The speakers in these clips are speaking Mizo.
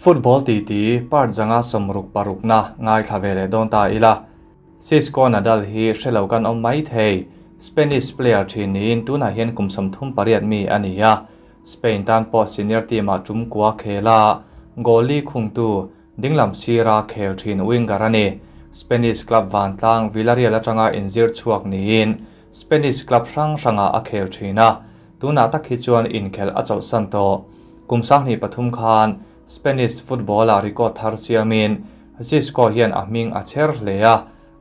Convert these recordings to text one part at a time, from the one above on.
Football titi part 5 66 na ngaithla ve leh dawn ta ila. Cisco Nadal hi hrelo kan awm mai thei. Spanish player thin niin tunah hian kum 38 mi a ni a. Spain tan pawh senior team ah tum kua khel a, goal li khungtu dinglam sira khel thin winger a ni. Spanish club vantlang Villarreal atanga inzir chhuak niin Spanish club hrang hrangah a khel thin a, tunah tak hi chuan inkhel a chawlhsan tawh. Kum 23 khan Spanish football-a record thar siamin Cisco hian a hming a chher hle a,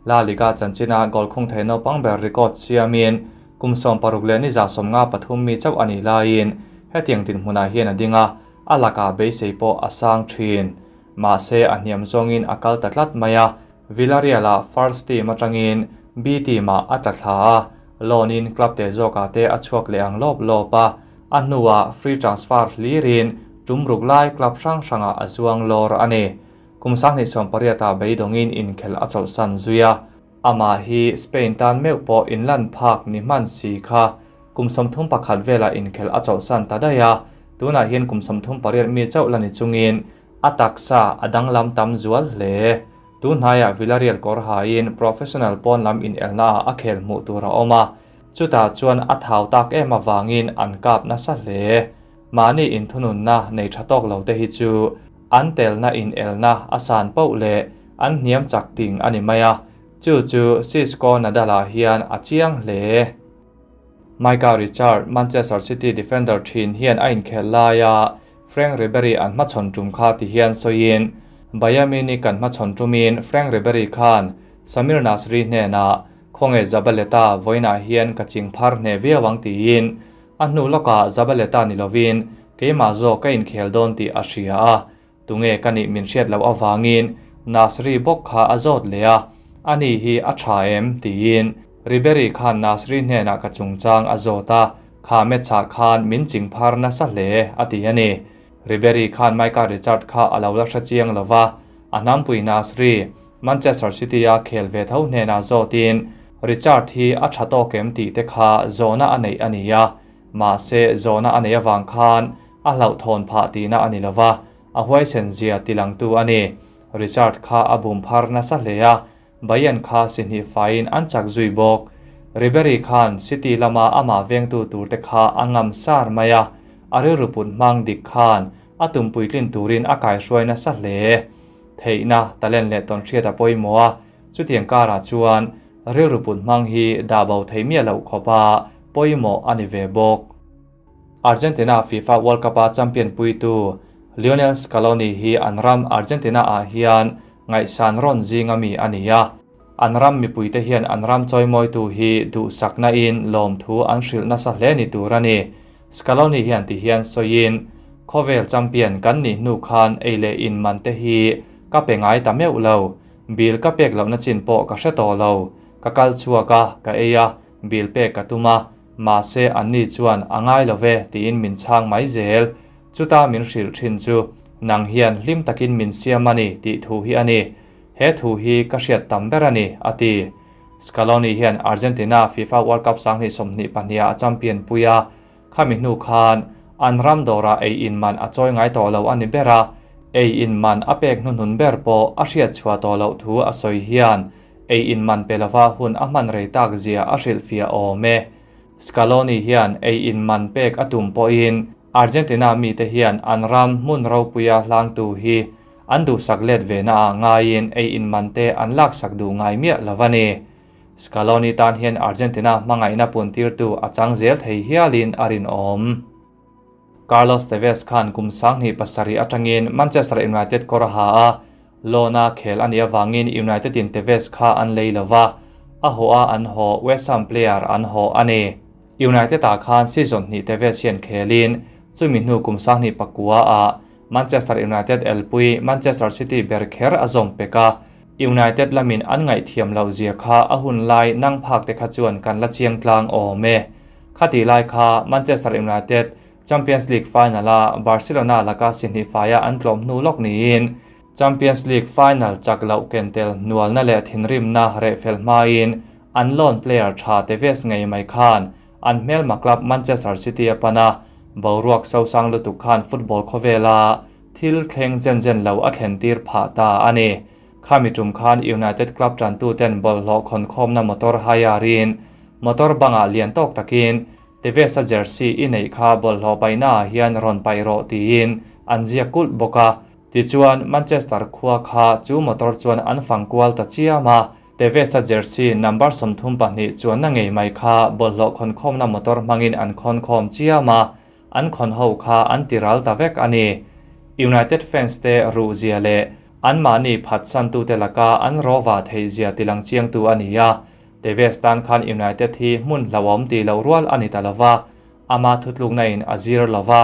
La Liga chanchina goal khung thei naupang ber record siamin kum 16 leh ni 153 mi chauh a nih laiin hetiang dinhmunah hian a ding a, a lakah beisei pawh a sang thin. Mahse a hniam zawngin a kal ta tlat mai a, Villarreal-a first team atangin B team-ah a tla thla a, loan-in club te zawkah te a chhuak leh ang lawp lawp a, a hnuah free transfer hlirin tum ruk lai club hrang hrangah a zuang lawr a ni. Kum 2018 ah beidawngin inkhel a chawlhsan zui a, amah hi Spain tan meuh pawh inlan phak ni hman si kha kum 31 velah inkhel a chawlhsan ta daih a, tunah hian kum 38 mi chauh la ni chungin a taksa a danglam tam zual hle. Tunhnaiah Villarreal kawr hain professional pawn lam in elna ah a khel hmuh tur a awm a, chutah chuan a thau tak em awangin an kap nasa hle. Mahni inthununna nei tha tawk lo te hi chu an telna in elna a san poh leh an hniam chak ting a ni mai a, chu chu Cisco Nadal-ah hian a chiang hle. Micah Richard, Manchester City defender thin hian a inkhel laia Frank Ribery an hmachhawn tum kha ti hian sawiin, Bayern Munich kan hmachhawn tumin Frank Ribery khan Samir Nasri hnenah khawnge Zabaleta vawiinah hian ka ching phar hne viau ang tiin a hnu lawkah Zabaleta ni lovin keimah zawk ka inkhel dawn tih a hria a, tunge ka nih min hriat loh awangin Nasri bawk kha a zawt leh a, ani hi a tha em tiin Ribery khan Nasri hnenah ka chungchang a zawt a, kha match-ah khan min ching phar nasa hle a ti a ni. Ribery khan Micah Richard kha a lo la hre chiang lova, a hnampui Nasri, Manchester City-a khel ve tho hnenah zawtin Richard hi a tha tawk em tih te kha zawhna a neih a ni a, mahse zawhna a neih awang khan a hlauhthawn phah tihna a ni lova, a huaisen zia tilangtu a ni. Richard kha a bum phar nasa hle a, Bayern kha si hnih faiin an chak zui bawk. Ribery khan City lama amah vengtu tur te kha a ngam sar mai a, a rilru put hmang dik khan a tumpuitlin turin a kaihruai nasa hle. Theihna, talent leh tawnhriat a pawimawh a, chutiang karah chuan rilru put hmang hi dah bo thei miah loh khawpa pawimawh a ni ve bawk. Argentina FIFA World Cup-a champion puitu Lionel Scaloni hi an ram Argentina-ah hian ngaihsan rawn zinga mi a ni a. An ram mipuite hian an ram chawimawitu hi duhsakna in lawmthu an hrilh nasa hle ni tur a ni. Scaloni hian ti hian sawiin, Khawvel champion kan nih hnu khan ei leh in man te hi ka pe ngai ta meuh lo. Bill ka pek lohna chin pawh ka hre tawh lo. Ka kal chhuak a, ka ei a, bill pek ka tum a, mahse anni chuan a ngai lo ve tiin min chhang mai zel. Chuta min hrilh thin chu nang hian hlim takin min siam a ni tih thu hi a ni. He thu hi ka hriat tam ber a ni, a ti. Scaloni hian Argentina FIFA World Cup 2022 a champion pui a, khami hnu khan an ram dawrah ei in man a chawi ngai tawh lo a ni ber a, ei in man a pek hnuhnun ber pawh a hriat chhuah tawh loh thu a sawi hian ei in man pe lova hun a hman rei tak zia a hrilh fiah awm e. Scaloni hian ei in man pek a tum pawhin Argentina mite hian an ram hmun ropuia hlangtu hi an duhsak let ve na ah ngaiin ei in man te an laksak duh ngai miah lova ni. Scaloni tan hian Argentina hmangaihna puntirtu a chang zel thei hialin a rinawm. Carlos Tevez khan kum 27 atangin Manchester United kawr a ha a, loan-a khel a nih awangin United in Tevez kha an lei lova, a haw a an haw West Ham player an haw a ni. United ah khan season hnih Tevez hian khelin chumi hnu kum 29 ah Manchester United elpui Manchester City ber kher a zawm pek a, United lamin an ngaihthiam loh zia kha a hun lai nang phak te kha chuan kan la chiang tlang awm e. Khati lai kha Manchester United Champions League final a Barcelona laka si hnih faia an tlawm hnu lawk niin Champions League final chak loh kentel hnualna leh thinrimna rehfel hmain an loan player tha Tevez ngei mai khan an hmelma club Manchester City a pana boruak sosang lutuk khan football khawvela thil thleng zen zen lo a thlen tir phah ta a ni. Khami tum khan United club tantuten bawlhhlawh khawnkhawmna motor hire-in motor bangah lian tawk takin Tevez-a jersey i neih kha bawlhhlawh paihnaah hian rawn paih rawh tiin an ziak kulh bawk a. Tichuan, Manchester khua kha chu motor chuan an fang kual ta chiam a, Tevez-a jersey number 32 chuanna ngei mai kha bawlhhlawh khawnkhawmna motor hmangin an khawnkhawm chiam a, an khawn ho kha an ti ral ta vek a ni. United fans te ruh zia leh anmahni phatsantute laka an rawva theih zia tilang chiangtu a ni a, Tevez tan khan United hi hmun hlauhawm tih loh rual a ni ta lova, ama thutlukna in a zir lova,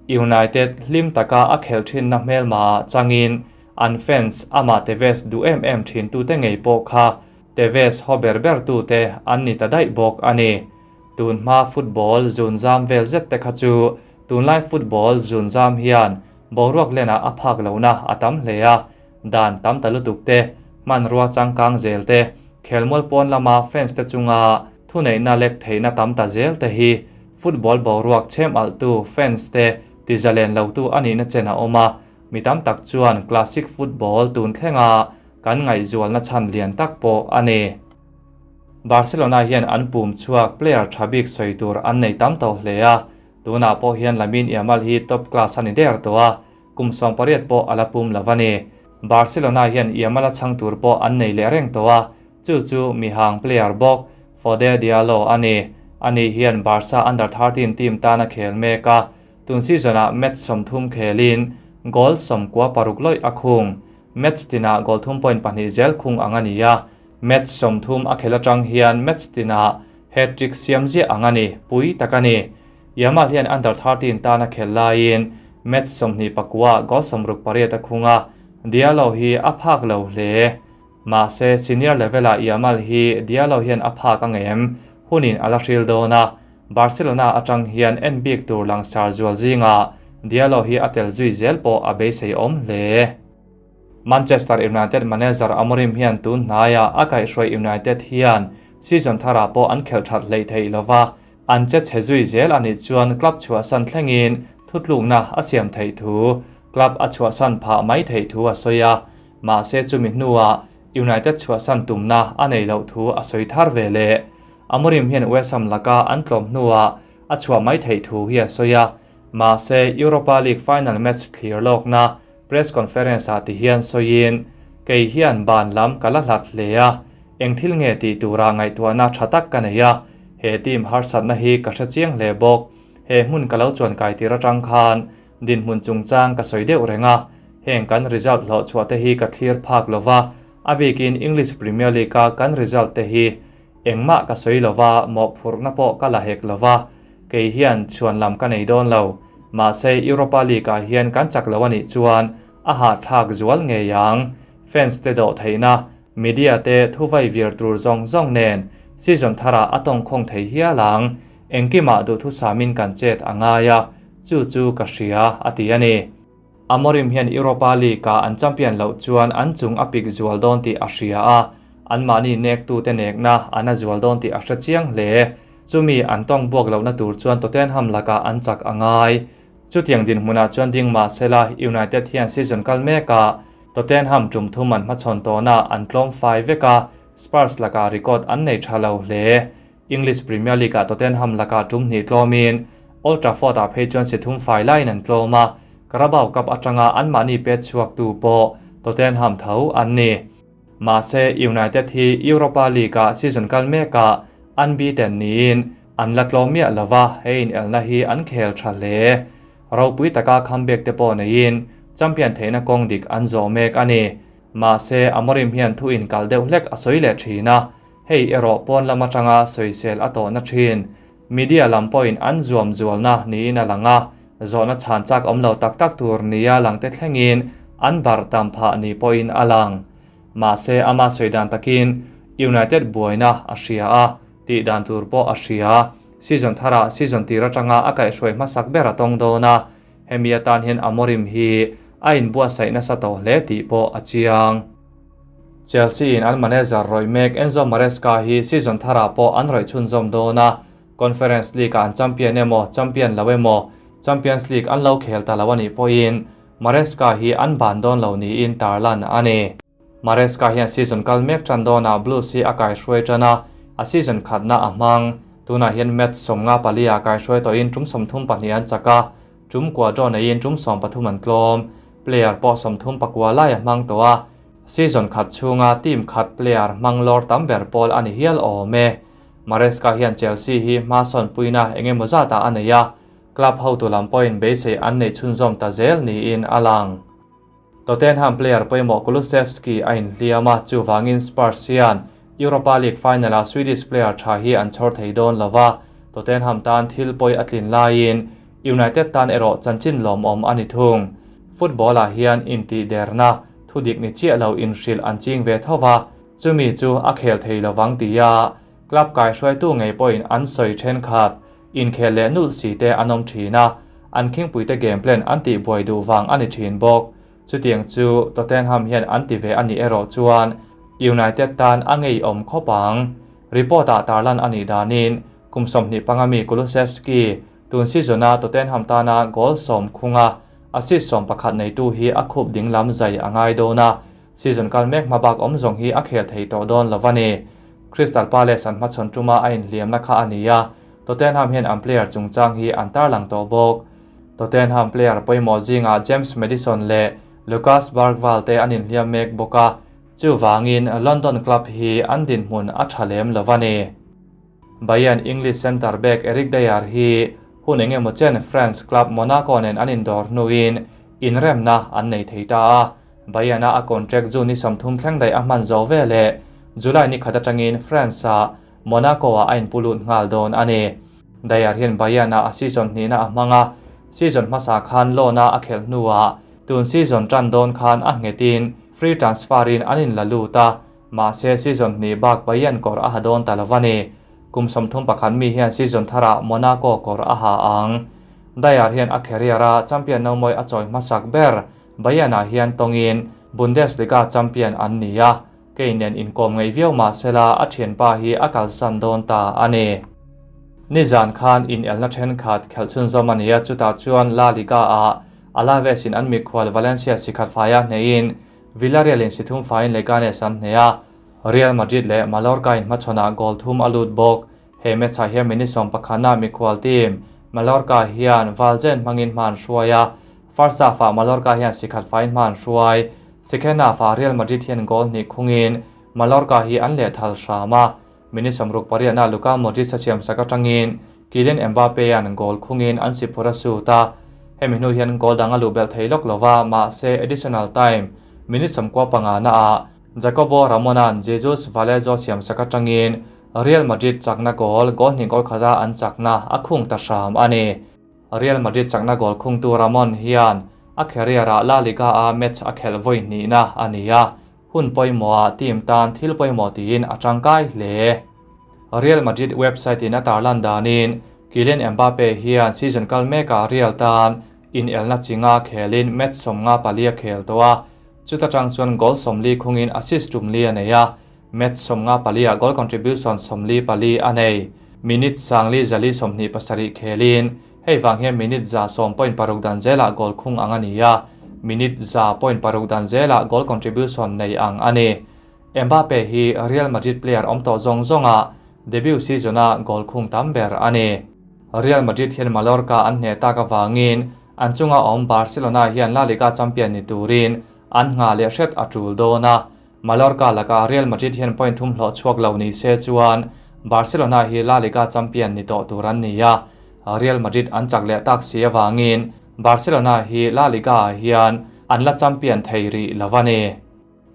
United hlim taka a khelh thinna hmelma ah changin an fans amah Tevez duh em em thin tute ngei pawh kha Tevez haw ber ber tute an ni ta daih bawk a ni. Tun hma football zun zam vel zet te kha chu tunlai football zun zam hian boruak lenah a phak lohna a tam hle a, Dan tam ta lutuk te, hmanrua changkang zel te, khelmual pawn lama fans te chunga thuneihna lek theihna tam ta zel te hi football boruak chhem alhtu fans te tizalen lotu a nihna chen a awm a, mi tam tak chuan classic football tun thlenga kan ngaihzualna chhan lian tak pawh a ni. Barcelona hian an pum chhuak player tha bik sawi tur an nei tam tawh hle a, tunah pawh hian Lamine Yamal hi top class a ni der tawh a, Kum 18 pawh a la pum lo a ni. Barcelona hian Yamal a chhang tur pawh an nei leh reng tawh a, chu chu mihang player bawk Fode Diallo a ni. Ani hian Barca Under 13 team tan a khel mek a, tun season-ah match 30 khelin goal 96 lawih a khung. Match tinah goal thum point pahnih zel khung ang a ni a, match 30 a khel atang hian match tinah hat-trick siam ziah ang a ni, pui tak a ni. Yamal hian Under 13 tan a khel laiin match 29 goal 68 a khung a, Diallo hi a phak lo hle. Mahse, senior level-ah Yamal hi Diallo hian a phak ang em? Hunin a la hril dawn a, Barcelona atang hian en bik tur langsar zual zingah Diallo hi a tel zui zel pawh a beisei awm hle. Manchester United manager Amorim hian tun hnaiah a kaihhruai United hian season tharah pawh an khelh that hleih theih lova, An che chhe zui zel a nih chuan club chhuahsan thlengin thutlukna a siam theih thu, club a chhuahsan phah mai theih thu a sawi a, mahse chumi hnuah United chhuahsan tumna a nei loh thu a sawi thar ve leh. Amorim hian West Ham laka an tlawm hnuah a chhuah mai theih thu hi a sawi a, mahse Europa League final match thlir lawkna press conference ah tihian sawiin, Kei hian ban lam ka la hlat hle a, eng thil nge tih tura ngaihtuahna tha tak ka nei a, he team harsatna hi ka hre chiang hle bawk. He hmun ka lo chuan kai tir atang khan dinhmun chungchang ka sawi deuh reng a, heng kan result hlawh chhuah te hi ka thlir phak lova, a bikin English Premier League a kan result te hi engmah ka sawi lova, mawhphurhna pawh ka la hek lova, kei hian chhuan lam ka nei dawn lo. Mahse Europa League ah hian kan chak lo a nih chuan a hahthlak zual ngei ang. Fans te dawh theihna, media te thuvai vir tur zawng zawng nen season tharah a tawngkhawng thei hial ang. Engkimah duhthusamin kan chet a ngai a, chu chu ka hria, a ti a ni. Amorim hian Europa League-ah an champion loh chuan an chung a pik zual dawn tih a hria a, anmahni nektute nekna an a zual dawn tih a hre chiang hle. Chumi an tawng buak lohna tur chuan Tottenham lakah an chak a ngai. Chutiang dinhmunah chuan ding mah sela United hian season kal mekah Tottenham tum thum an hmachhawn tawhna an tlawm fai vek a, Spurs lakah record an nei tha lo hle. English Premier League-ah Tottenham lakah tum hnih tlawmin Old Trafford-ah phei chuan si thum fai laiin an tlawm a, Carabao Cup atanga anmahni pet chhuaktu pawh Tottenham tho an ni. Mahse, United hi Europa League-ah season kal mekah unbeaten niin an la tlawm miah lo va, he inelna hi an khel tha hle. Ropui taka comeback te pawh neiin champion theihna kawng dik an zawh mek a ni. Mahse, Amorim hian thu inkal deuh hlek a sawi leh thin a, hei erawh pawn lam atanga sawisel a tawhna thin. Media lam pawhin an zuam zualna niin a lang a, zawhna chhan chak awm lo tak tak tur nia langte thlengin an barh tam phah ni pawhin a lang. Mahse, ama sawi dan takin United buaina a hria a, tih dan tur pawh a hria. Season tharah season tir atanga a kaihhruai hmasak ber a tawng dawn a, hemi atan hian Amorim hi a inbuatsaih nasa tawh hle tih pawh a chiang. Chelsea in an manager rawih mek Enzo Maresca hi season tharah pawh an rawih chhunzawm dawn a, Conference League-ah an champion emaw, champion lo emaw, Champions League an lo khel ta lo a nih pawhin Maresca hi an ban dawn lo niin tarlan a ni. Maresca hian season kal mek tan dawnah Blues hi a kaihruai tan a, a season khatna a hmang. Tunah hian match 54 a kaihruai tawhin tum 32 an chak a, tum kua draw neiin tum 13 an tlawm. Player pawh 34 lai a hmang tawh a, season khat chhunga team khat player hmang lawr tam ber pawl a ni hial awm e. Maresca hian Chelsea hi hma sawn puina engemaw zatah a nei a, club hotu lam pawhin beisei an nei chhunzawm ta zel niin a lang. Tottenham player pawimawh Kulusevski a inhliam a, chuvangin Spurs hian Europa League final-ah Swedish player tha hi an chhawr thei dawn lo va, Tottenham tan thil pawi a tlin laiin United tan erawh chanchin lawmawm a ni thung. Football-ah hian intihderna thudik ni chiah lo inhrilh an ching ve tho va, chumi chu a khel thei lovang tia club kaihruaitu ngei pawhin an sawi thenkhat. Inkhel leh nulh si te an awm thin a, an khingpuite game plan an tih buai duh vang a ni thin bawk. Chutiang chu Tottenham hian an ti ve a nih erawh chuan United tan a ngeiawm khawp ang. Report-ah tarlan a nih danin kum 25 mi Kulusevski tun season-a Tottenham tana goal 10 khunga assist 11 neitu hi a khup dinglam zai a ngai dawn a, season kal mek hmabak awm zawng hi a khel thei tawh dawn lo a ni. Crystal Palace an hmachhawn tuma a inhliamna kha a ni a, Tottenham hian an player chungchang hi an tarlang tawh bawk. Tottenham player pawimawh zingah James Maddison leh Lucas Bergvall te an inhliam mek bawk a, chuvangin London club hi an dinhmun a tha lem lo a ni. Bayern English centre back Eric Dier hi hun engemaw chen France club Monaco nen an indawr hnuin inremna an nei thei ta a, Bayern-a a contract June ni 30 thleng daih a hman zo ve leh July ni khat atangin France-ah Monaco-ah a inpulut nghal dawn a ni. Dier hian Bayern-a a season hnihna a hmang a, season hmasa khan loan-a a khelh hnuah tun season tan dawn khan a nghetin free transfer-in an inla lut a, mahse season hnih bak Bayern kawr a ha dawn ta lo a ni. Kum 31 mi hian season tharah Monaco kawr a ha ang. Dier hian a career-a champion no mawi a chawi hmasak ber Bayern-ah hian tawngin Bundesliga champion an ni a, Kane nen inkawm ngei viau mahsela a thianpa hi a kalsan dawn ta a ni. Nizan khan inelna thenkhat khelh chhunzawm a ni a, chutah chuan La Liga-ah Alaves in an mikhual Valencia sikhat faia hneihin Villarreal in sithum faiin Leganes an hneh a, Real Madrid leh Mallorca in hmachhawnah goal thum a lut bawk. He match-ah hian minute 11-ah mikhual team Mallorca hian Valzen hmangin hma an hruai a, first half-ah Mallorca hian sikhat faiin hma an hruai. Second half-ah Real Madrid hian goal hnih khungin Mallorca hi an leh thal hram a, minute 68-ah Luka Modric a siam sak atangin Kylian Mbappe an goal khungin an si phur a sut a, hemi hnu hian goal dang a luh belh thei lawk lova, mahse additional time minute 95-ah Jacobo Ramonan Jesus Vallejo siam sak atangin Real Madrid chakna goal goal hnih goal khata an chakna a khung ta hram a ni. Real Madrid chakna goal khungtu Ramon hian a career-ah La Liga-a match a khelh vawi hnihna a ni a, hun pawimawhah team tan thil pawimawh tiin a tangkai hle. Real Madrid website-in a tarlan danin Kylian Mbappe hian season kal mekah Real tan inelna chinga khelin match 54 a khel tawh a, chuta tang chuan goal 40 khungin assist 30 a nei a, match 54-ah goal contribution 44 a nei. Minute sangli zali 27 khelin hei wang hian minute za 10.6 dan zelah goal khung ang a ni a, minute za 0.6 dan zelah goal contribution nei ang a ni. Mbappe hi Real Madrid player awm tawh zawng zawnga debut season-a goal khung tam ber a ni. Real Madrid hian Mallorca an hneh tak awangin an chunga awm Barcelona hian La Liga champion ni turin an ngha leh hret a tul dawn a, Mallorca laka Real Madrid hian point thum hlawh chhuak lo ni se chuan Barcelona hi La Liga champion ni tawh tur an ni a, Real Madrid an chak leh tak si awangin Barcelona hi La Liga hian an la champion thei ri lo a ni.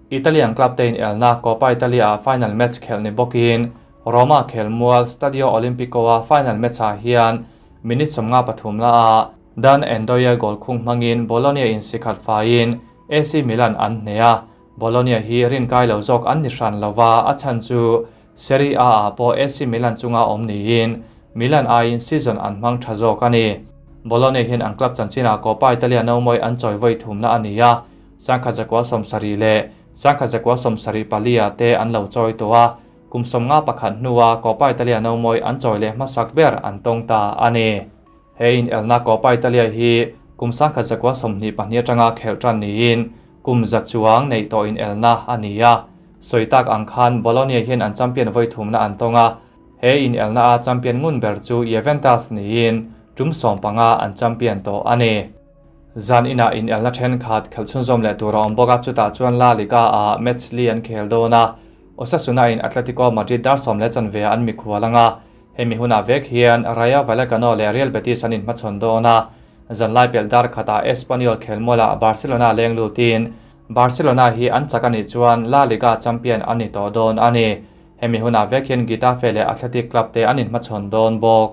Italian club te in elna Coppa Italia final match khel ni bawkin Roma khel mual Stadio Olimpico a final match ah hian minute 53 la a Dan Ndoye goal khung hmangin Bologna in sikhat faiin AC Milan an hneh a, Bologna hi rin kai lo zawk an ni hran lova a chan chu Serie A ah pawh AC Milan chunga awm niin Milan aiin season an hmang tha zawk a ni. Bologna hian an club chanchinah Coppa Italia no mawi an chawi vawi thumna a ni a, 1970 leh 1974 te an lo chawi tawh a, kum 51 hnuah Coppa Italia no mawi an chawi leh hmasak ber an tawng ta a ni. He in elna Coppa Italia hi Kum 1922 atanga khelh tan niin kum za chuang nei tawh in elna a ni a. Sawi tak ang khan Bologna hian an champion vawi thumna an tawng a, he in elna a champion ngun ber chu Juventus niin tum 15 an champion tawh a ni. Zan ina in elna thenkhat khelh chhunzawm leh tur a awm bawk a, chutah chuan La Liga ah match li an khel dawn a. Osasuna in Atletico Madrid dar 10:15 an mikhual anga, hemi hunah vek hian Rayo Vallecano leh Real Betis an inhmachhawn dawn a. Zanlai pelh dar khatah Espanyol khelmualah Barcelona leng lutin Barcelona hi an chak anih chuan La Liga champion an ni tawh dawn a ni. Hemi hunah vek hian Getafe leh Athletic Club te an inhmachhawn dawn bawk.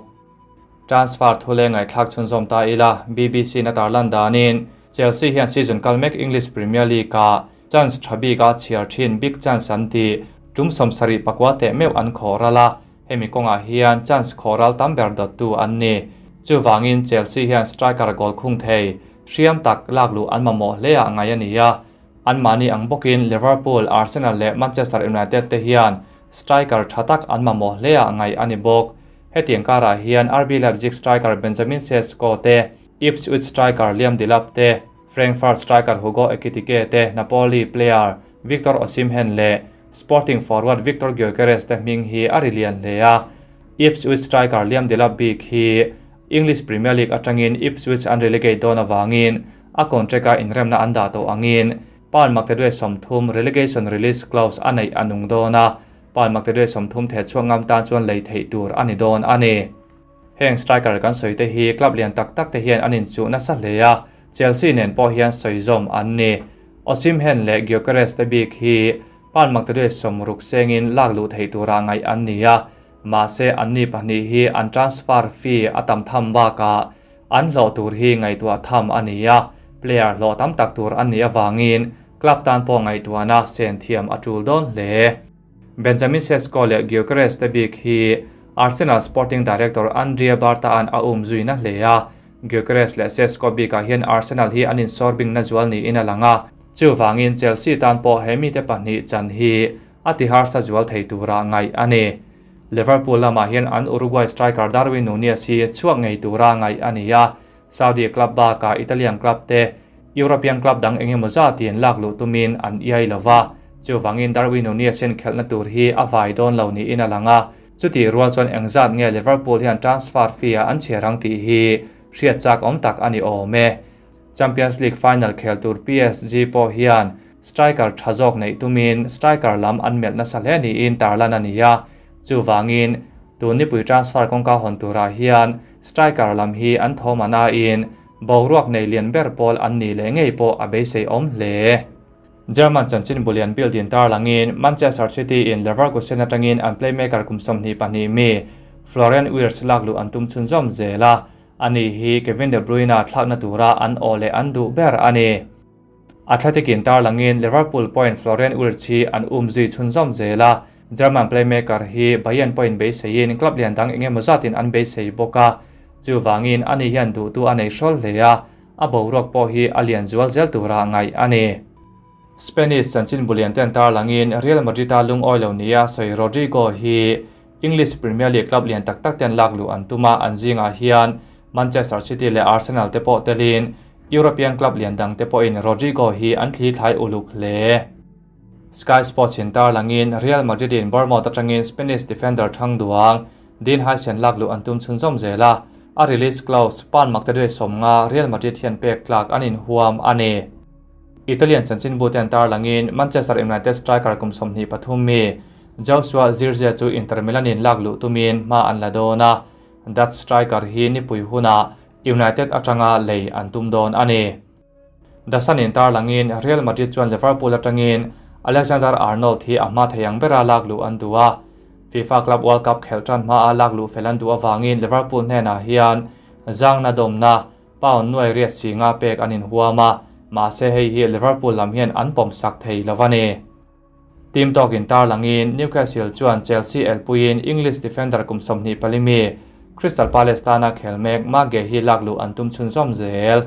Transfer thu leh ngaihthlak chhunzawm ta ila, BBC na tarlan danin Chelsea hian season kal mek English Premier League ah chance tha bik a chhiar thin big chance an ti. Tum 74 teh meuh an khawh ral a, hemi kawngah hian chance khawh ral tam ber dawttu an ni. Chuwangin Chelsea hian striker goal khung thei hriam tak lak lu an mamawh hle ah ngai ani a. An mahni ang bawkin Liverpool, Arsenal leh Manchester United te hian striker tha tak an mamawh hle ah ngai ani bawk. Hetiang karah hian RB Leipzig striker Benjamin Sesko te, Ipswich striker Liam Delap te, Frankfurt striker Hugo Ekitike te, Napoli player Victor Osimhen leh Sporting forward Victor Gyökeres te hming hi a ri lian hle a. Ipswich striker Liam Delap bik hi English Premier League atangin Ipswich an relegate dawn awangin a contract a inremna an dah tawh angin pound maktaduai 30 relegation release clause a neih a nung dawn a. Pound maktaduai 30 the chuang ngam tan chuan lei theih tur ani dawn ani. Heng striker kan sawi te hi club lian tak tak te hian an inchuh nasa hle a, Chelsea nen pawh hian sawizawm an ni. Osimhen leh Gyökeres te bik hi pound maktaduai 60 sengin lak luh theih tura ngaih an ni a, mahse an ni pahnih hi an transfer fee a tam tham bakah an hlawh tur hi ngaihtuah tham ani a, player hlawh tam tak tur an ni awangin club tan pawh ngaihtuahna sen thiam a tul dawn hle. Benjamin Sesko leh Gyökeres te bik hi Arsenal Sporting Director Andrea Berta an a um zuina hle a. Gyökeres leh Sesko bikah hian Arsenal hi an insawrbing na zual niin a lang a, chuwangin Chelsea tan pawh hemi te pahnih chan hi a tihar sa zual thei tura ngaih ani. Liverpool lamah hian an Uruguay striker Darwin Nunez hi chhuak ngei tura ngaih ani a. Saudi club baka Italian club te European club dang engemaw zatin lak luh tumin an iai lova, chuwangin Darwin Nunez hian khelhna tur hi a vai dawn lo niin a lang a. Chuti rual chuan engzat nge Liverpool hian transfer fee a an chhiarang tih hi hriat chak awm tak ani awm e. Champions League final khel tur PSG pawh hian striker tha zawk neih tumin striker lam an melh nasa hle niin tarlan ani a. Chuwangin tun nipui transfer kawngka hawn turah hian striker lam hi an thawm ana in boruak nei lian ber pawl an ni leh ngei pawh a beisei awm hle. German chanchin bulian Bild in tarlangin Manchester City in Leverkusen atangin an playmaker kum 22 mi Florian Wirtz lak luh an tum chhunzawm zel a, ani hi Kevin De Bruyne thlakna tura an aw leh an duh ber ani. Athletic in tarlangin Liverpool point Florian Wirtz hi an um zui chhunzawm zel a, German playmaker hi Bayern point beiseiin club lian dang engemaw zatin an beisei bawk a, chuwangin ani hian duhtu a nei hrawl hle a, a boruak pawh hi a lian zual zel tura ngaih ani. Spanish chanchin bulian ten tarlangin Real Madrid a lungawi lo nia sawi Rodrigo hi English Premier League club lian tak tak ten lak luh an tuma an zingah hian Manchester City leh Arsenal te pawh telin European club lian dang te pawhin Rodrigo hi an thli thlai uluk hle. Sky Sports in tarlangin Real Madrid in Bournemouth atangin Spanish defender Thang Duang Dean Huijsen lak luh an tum chhunzawm zel a, a release clause pound maktaduai 50 Real Madrid hian pek tlak an inhuam ani. Italian chanchin bu ten tarlangin Manchester United striker kum 23 mi Joshua Zirkzee chu Inter Milan in lak luh tumin hma an la dawn a, Dutch striker hi nipui huna United atanga lei an tum dawn ani. The Sun in tarlangin Real Madrid chuan Liverpool atangin Alexander Arnold hi a hma theiang bera lak luh an duh a. FIFA Club World Cup khel tan hma a lak luh fel an duh awangin Liverpool hnenah hian zangna dawmna pound nuai riat singa pek an inhuam a, mahse hei hi Liverpool lam hian an pawm sak thei lo ani. Team talk in tarlangin Newcastle chuan Chelsea elpuiin English defender kum 24 mi Crystal Palace tana khelmek Mage hi lak luh an tum chhunzawm zel.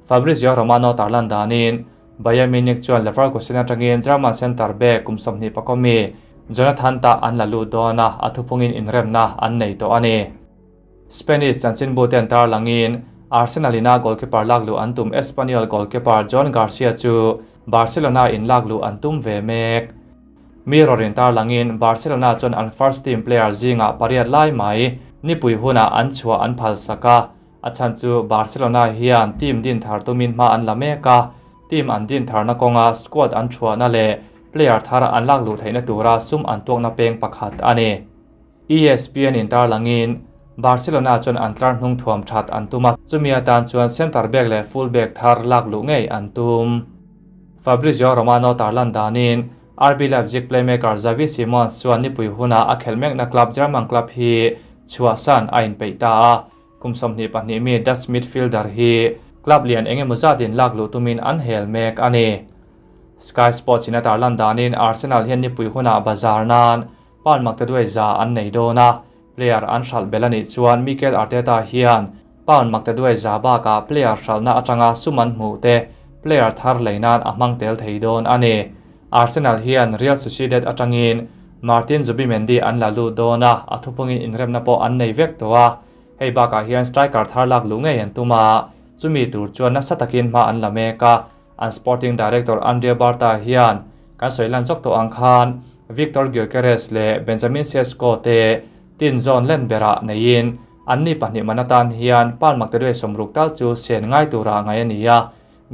Fabrizio Romano tarlan danin Bayern Munich chuan Leverkusen atangin German center back kum 24 mi Jonathan Tah an la lut dawn a, a thupungin inremna an nei tawh ani. Spanish chanchin bu ten tarlangin Arsenal ina goalkeeper lakluh an tum Espanyol goalkeeper Joan Garcia chu Barcelona in lakluh an tum ve mek. Mirror in tarlangin Barcelona chuan an first team player zingah pariat lai mai nipui hunah an chhuah an phalsak a, a chhan chu Barcelona hian team din thar tumin hma an la mek a, team an din tharna kawnga squad an thuahna leh player thar an lakluh theihna tura sum an tuakna peng pakhat a ni. ESPN in tarlangin Barcelona chuan an tlar hnung thuam that an tum a, chumi atan chuan centre back leh full back thar lakluh ngei an tum. Fabrizio Romano tarlan danin RB Leipzig playmaker Xavi Simons chuan nipui huna a khelh mekna club German club hi chhuahsan a inpeih ta a, kum 22 mi Dutch midfielder hi club lian eng emaw zatin lakluh tumin an hel mek a ni. Sky Sports in a tarlan danin Arsenal hian nipui huna bazar nan pound maktaduai za an nei dawn a, player an hralh bel anih chuan Mikel Arteta hian pound maktaduai za bakah player hralhna atanga sum an hmuh te player thar lei nan a hmang tel thei dawn a ni. Arsenal hian Real Sociedad atangin Martin Zubimendi an la lut dawn a, a thupungin inremna pawh an nei vek tawh a, hei bakah hian striker thar lak luh ngei an tum a, chumi tur chuan nasa takin hma an la mek a, an sporting director Andrea Berta hian kan sawi lan zawk tawh ang khan Victor Gyokeres leh Benjamin Sesko te tin zawn len berah neiin anni pahnih man atan hian pound maktaduai sawmruk tal chu sen ngai tura ngai a ni a,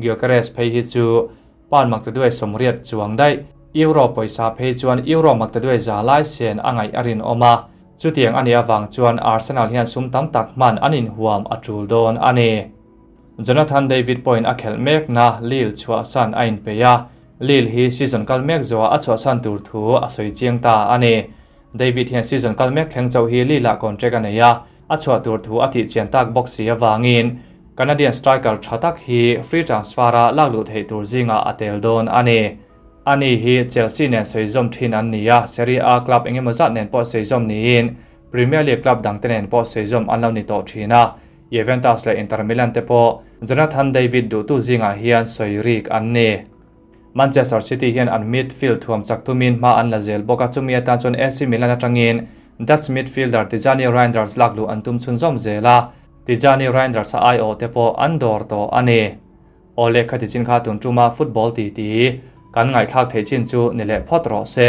Gyokeres phei hi chu pound maktaduai sawmriat chuang daih, euro pawisa phei chuan euro maktaduai za lai sen a ngaih a rinawm a, chutiang a nih avang chuan Arsenal hian sum tam tak hman an inhuam a tul dawn a ni. Jonathan David pawhin a khelh mekna Lille chhuahsan a inpeih a, Lille hi season kal mek zawhah a chhuahsan tur thu a sawi chiang ta a ni. David hian season kal mek thleng chauh hi Lille-ah contract a nei a, a chhuah tur thu a tih chian tak bawk si avangin Canadian striker tha tak hi free transfer-a lakluh theih tur zingah a tel dawn a ni. Ani hi Chelsea nen sawizawm thin an ni a, Serie A club engemaw zat nen pawh sawizawm niin Premier League club dangte nen pawh sawizawm an lo ni tawh thin a, Juventus leh Inter Milan te pawh Jonathan David duhtu zingah hian sawi rik an ni. Manchester City hian an midfield thuam chak tumin hma an la zel bawk a, chumi atan chuan AC Milan atangin Dutch midfielder Tijjani Reijnders lakluh an tum chhunzawm zel a, Tijjani Reijnders a aiawh te pawh an dawr tawh a ni. Aw lehkha ti chin kha tun tuma football titi kan ngaihthlak theih chin chu ni leh phawt rawh se.